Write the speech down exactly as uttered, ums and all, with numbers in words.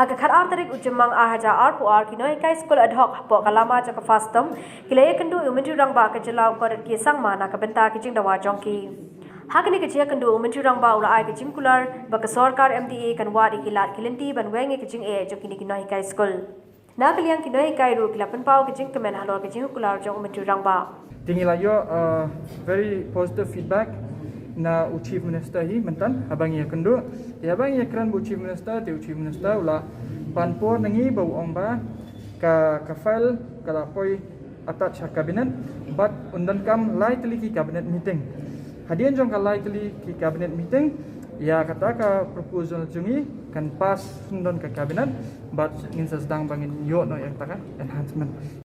Ha ka khatar tarik u Jymmang ar hajar arphew ar, ki nonghikai skul ad hoc hapoh ka lama jong ka FASTOM ki la ïakynduh ïa u Myntri Rangbah ka jylla u Conrad K Sangma na ka bynta ki jingdawa jong ki. Ha kane ka jingïakynduh u Myntri Rangbah u la ai ka jingkular ba ka sorkar MDA kan wad ïa ki lad ki lynti ban weng ïa ka jingeh jong kine ki nonghikai skul. Na ka liang ki nonghikai ruh ki la pynpaw ka jingkmen halor ka jingkular jong u Myntri Rangbah. Te ngi la ïoh uh, very positive feedback na u Chief Minister hi mynta haba ngi ïakynduh. Te haba ngi ïakren bad u Chief Minister, te u Chief Minister u la pan por na ngi ba u ong ba ka, ka file ka la poi attach ha cabinet, bad un donkam lai tylli ki cabinet meeting. Hadien jong ka lai tylli ki cabinet meeting, ïa kata ka proposal jong ngi kan pass sngewdon ka cabinet, bad ngin sa sdang ba ngin ïoh noh ïa kata ka enhancement.